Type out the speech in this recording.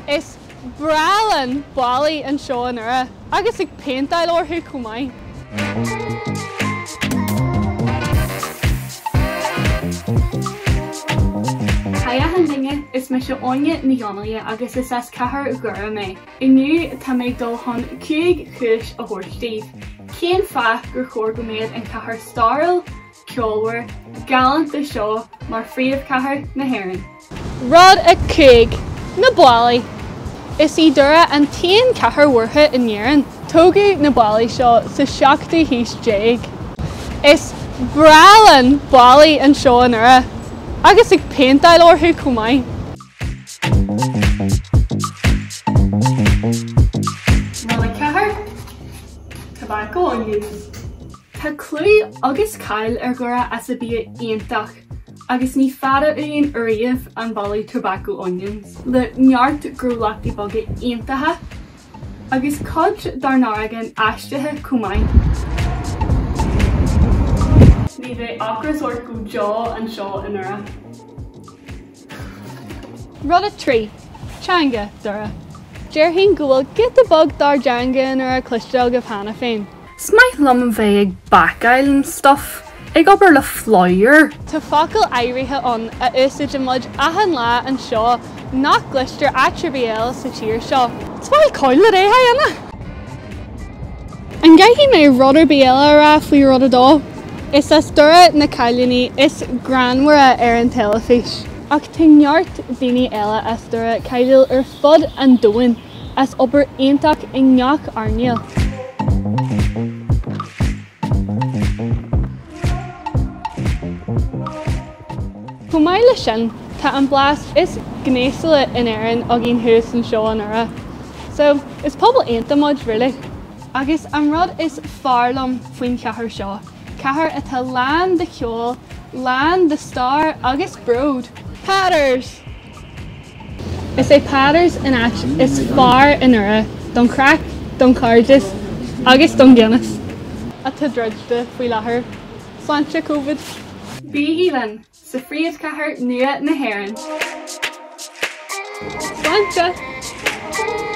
Is breá linn ballaí anseo i nDoire agus ag péinteáil orthu chomh maith. Haigh achan duine, is mise Áine Ní Dhonnaile agus is as cathair Dhoire mé. Inniu tá mé ag dul chun 5 chúis a thabhairt daoibh cén fáth gur chóir go mbeadh an chathair stairiúil, ceolmhar, galánta seo mar phríomhchathair na hÉireann. Rud 5, Na ballaí. Is í Doire an t-aon chathair mhúrtha in Éirinn. Tógadh na ballaí seo sa seachtú haois déag. Is breá linn ballaí anseo i nDoire, agus ag péinteáil orthu chomh maith. Rud 4, Tobacco onions. Tá clú agus cáil ar Dhoire as a bia iontach agus ní fada uainn ariamh an boladh Tobacco Onions le neart gnólachtaí beaga iontacha agus cuid dár n-aireagáin aistrithe chomh maith. Ní bheidh ocras ort go deo anseo i nDoire. Rud 3, Teanga, Doire. Déarfainn go bhfuil giota beag dár dteanga i nDoire cloiste agaibh cheana féin. Is maith liom a bheith ag bácáil and stuff, ag obair le flour. Tá focail áirithe ann a úsáideann muid achan lá anseo nach gcloistear áit ar bith eile sa tír seo. Is maith codladh é, Anna! An gcaithfidh mé rud ar bith eile a rá faoi rud a dó? Is as Doire na cailíní is greannmhaire ar an teilifís. Ach tá neart daoine eile as Doire cáiliúil ar fud an domhain. as obair iontach i ngach earnáil. Chomh maith leis sin, tá an blas is gnéasúla in Éirinn againn thuas anseo i nDoire. So, is pobal iontach muid, really. Agus an rud is fearr liom faoin chathair seo, cathair atá lán de cheol, lán de stair agus bród. Peadars! Is é Peadars an áit is fearr i nDoire don chraic, don chairdeas agus don Guinness. Atá druidte faoi láthair. Sláinte Covid! Bígí linn sa phríomhchathair nua na hÉireann! Sláinte!